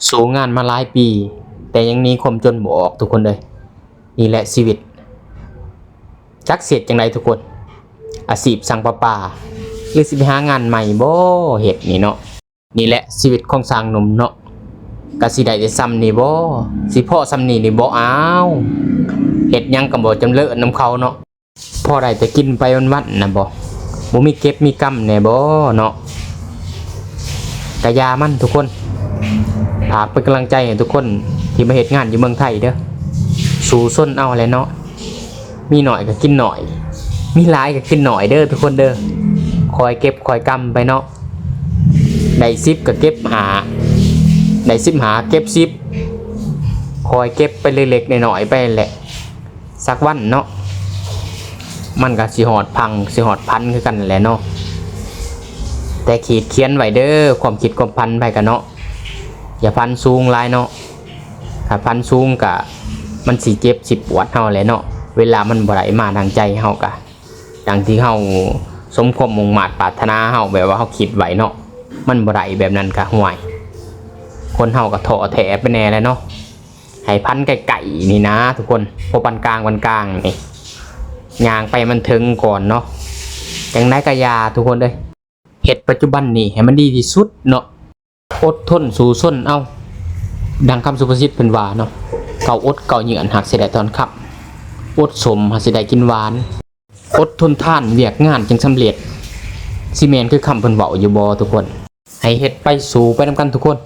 ສູ້ງານມາຫຼາຍປີ ແຕ່ຍັງໜີຄວາມຈົນບໍ່ອອກທຸກຄົນເອີຍ. ນີ້ແຫຼະຊີວິດ. ຈັກຊິເຮັດຈັ່ງໃດທຸກຄົນ. ອາຊີບຊ່າງປະປາ ຫຼືຊິໄປຫາງານໃໝ່ບໍ່ເຮັດນີ້ເນາະ. ນີ້ແຫຼະຊີວິດຂອງຊ່າງໜຸ່ມເນາະ. ກະຊິໄດ້ແຕ່ຊ່ຳນີ້ບໍ່? ຊິພໍຊ່ຳນີ້ນີ້ບໍ່? ອ້າວ ເຮັດຫຍັງກະບໍ່ຈຳເລີນນຳເຂົາເນາະ. ພໍໄດ້ແຕ່ກິນໄປວັນໆນະບໍ່? ບໍ່ມີເກັບມີກຳແດ່ບໍ່ເນາະ? ກະຢ່າມັນທຸກຄົນ. ຝາກເປັນກຳລັງໃຈໃຫ້ທຸກຄົນທີ່ມາເຮັດງານຢູ່ເມືອງໄທເດີ. ສູ້ຊົນເອົາແຫຼະເນາະ. ມີໜ້ອຍກະກິນໜ້ອຍ ມີຫຼາຍກະກິນໜ້ອຍເດີທຸກຄົນເດີ. ຄ່ອຍເກັບຄ່ອຍກຳໄປເນາະ. ໄດ້ສິບກະເກັບຫ້າ ໄດ້ສິບຫ້າເກັບສິບ ຄ່ອຍເກັບໄປເລັກໆນ້ອຍໆໄປແຫຼະ. ສັກວັນເນາະ ມັນກະຊິຮອດພັງ ຊິຮອດພັນຄືກັນແຫຼະເນາະ. ແຕ່ຂີດຂຽນໄວ້ເດີ ຄວາມຄິດຄວາມຝັນໃຜກະເນາະ. ຢ່າຝັນສູງຫຼາຍເນາະ. ຖ້າຝັນສູງກະມັນຊິເຈັບຊິປວດເຮົາແຫຼະເນາະ. ເວລາມັນບໍ່ໄດ້ມາດັ່ງໃຈເຮົາກະ ດັ່ງທີ່ເຮົາສົມຄວາມມຸ່ງມາດປາດຖະໜາເຮົາ ແບບວ່າເຮົາຄິດໄວ້ເນາະ ມັນບໍ່ໄດ້ແບບນັ້ນກະ ຫ້ວຍ ຄົນເຮົາກະທໍ້ແທ້ໄປແດ່ແຫຼະເນາະ. ໃຫ້ຝັນໄກໆນີ້ນາທຸກຄົນ. ພໍປານກາງ ປານກາງນີ້ ຍ່າງໄປໃຫ້ມັນເຖິງກ່ອນເນາະ. ຈັ່ງໃດກະຢ່າທຸກຄົນເອີຍ. ເຮັດປັດຈຸບັນນີ້ໃຫ້ມັນດີທີ່ສຸດເນາະ. ອົດທົນສູ້ຊົນເອົາ. ດັ່ງຄຳສຸພາສິດເພິ່ນວ່າເນາະ, ເຂົ້າອົດເຂົ້າເຫຍື້ອນຫາກຊິໄດ້ຕອນຄ່ຳ, ອົດສົມຫາກຊິໄດ້ກິນຫວານ, ອົດທົນທານວຽກງານຈຶ່ງສຳເລັດ, ຊິແມ່ນຄືຄຳເພິ່ນເວົ້າຢູ່ບໍ່ທຸກຄົນ? ໃຫ້ເຮັດໄປ ສູ້ໄປນຳກັນທຸກຄົນ.